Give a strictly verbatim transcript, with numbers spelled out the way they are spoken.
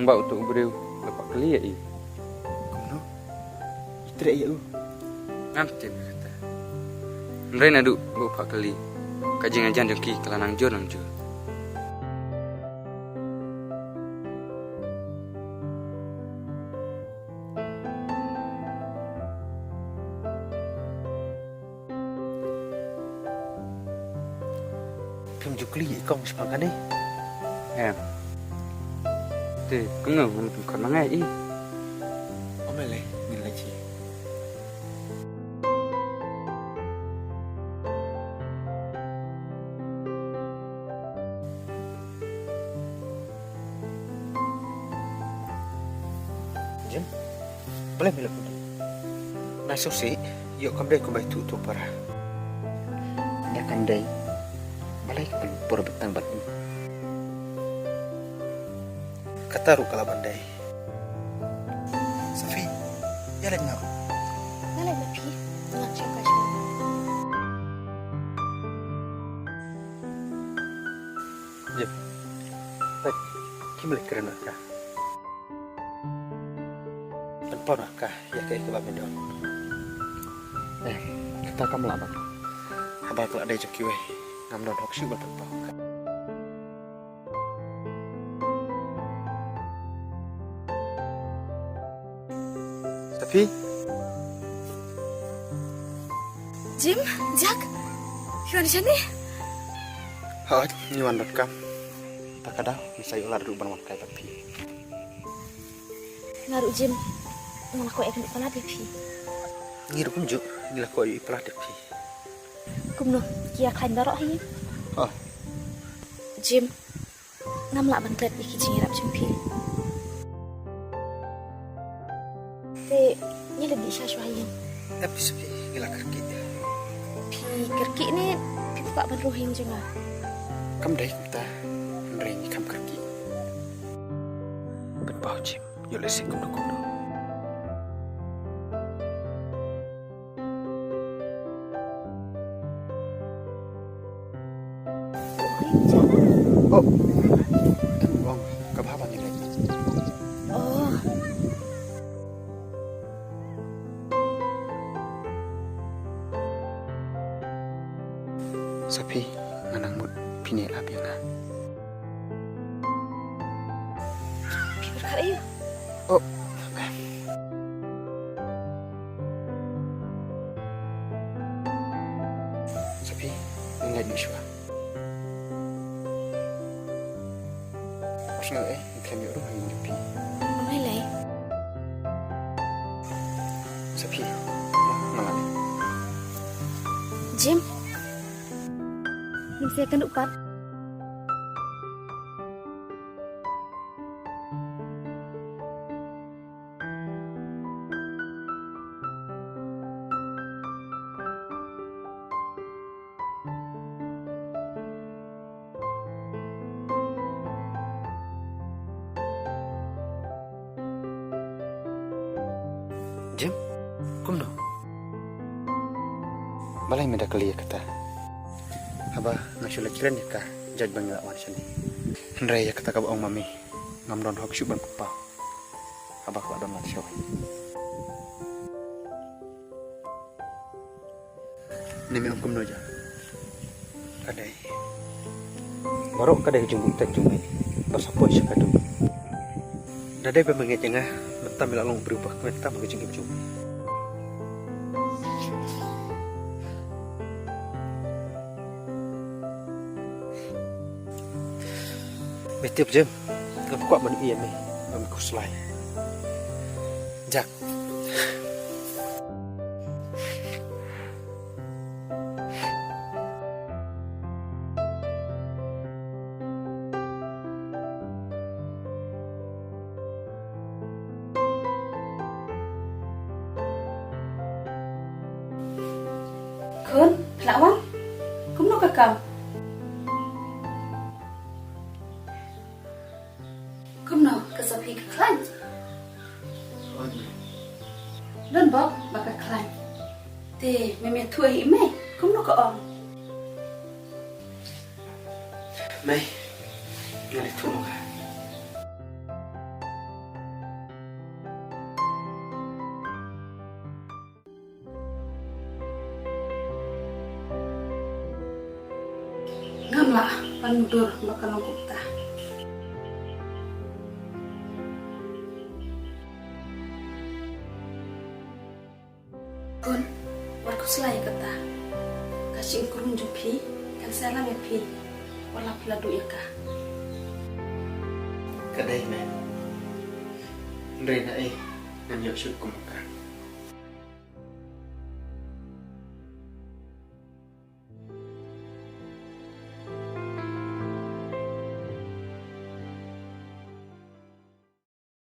Ba uto u briew la phah kylli ïa i. Kumno? I treh ïa u? Ngam tip ïa kata. Hynrei naduh ba u phah kylli, ka jingïajan jong ki ka la nang jur nang jur. Phim ju kylli ïa i kong shaphang kane? Em. Te kumno, ngam pynkhot ma nga ïa i. Ym lei lei, ngin leit hi. Jim, balei me la put? Nai sngewsih, ïoh kam dei kumba ïathuh ïa uto u para. Da kam dei, balei ka pynpur bteng bad u? Kata ruh ka lah ban dei. Safi, ïa leit noh. Nga leit noh phi. Nga shong ka shong. Jim. Peit, kim leit kren ïa ka. Pynpaw noh ka ïa kaei kaba me don. Eh, kata kam lah ban. Haba ka la dei jong kiwei, ngam don hok shuh ban pynpaw ka. Safi. Jim, Jack, phi wan shane? Hooid, ngi wan donkam. Ta ka daw, ngi sa ïoh lad ruh ban wan kai bad phi. Nga ruh Jim, nga la kwah ïa kane ka lad ïa phi. Ngi ruh kumjuh, ngi la kwah ïa i palat ïa phi. Kumno, ki ïa khlaiñ baroh hi? Oh. Jim, ngam lah ban klet ïa ki jingïarap jong phi. Te ngi la dih sha shuwa ïing. Ap, phi shu phi, ngi la kyrkieh. Phi kyrkieh ne phi kwah ban rung ha ïing jong nga? Kam dei kumta, hynrei ngi kham kyrkieh. Pynpaw Jim, ïoh lehse kumno kumno. Oh, ka bha ba ngi leit. Oh. Safi, nga nang mut phi nang ap ïa nga. Phi pyrkhat aïu? Oh. Safi, ngan leit noh shuwa. Nga sngew eh, ngan khlem ïoh ruh ha ïing jong phi. Ym lei lei. Safi, nga leit. Jim. Ngin sa ïakynduh pat. Jim, kumno? Balei me da kylli ïa kata? Haba nga shu leit kren ïa ka, jait ba ngi la wan shane. Hynrei ïa kata kaba ong ma me, ngam don hok shuh ban pynpaw. Haba ka la don lad shawei. Ne me ong kumno ja? Ka dei. Baroh ka dei ka jingbuh tek jong me. Ba sa poi sha ka dum. Da dei ba me ngeit ïa nga, mynta me la long u briew ba kmen tam ha ka jingim jong me. Me tip Jim, ngam kwah ban ïohi ïa me ba me khuslai. Jack. Khun, phi la wan? Kumno ka kam? Kumno, ka Safi ka khlaiñ? Don bok ba ka khlaiñ. Te me, me ïathuh ïa i mei, kumno ka ong? Mei, nga la ïathuh ma ka. Ngam lah ban mutdur ba ka long kumta. Khun, wat khuslai ïa kata. Ka jingkhrum jong phi kan sa lam ïa phi. Wat la phi la duh ïa ka. Ka dei, mei. Hynrei naei ngan ïoh shuh kum ka.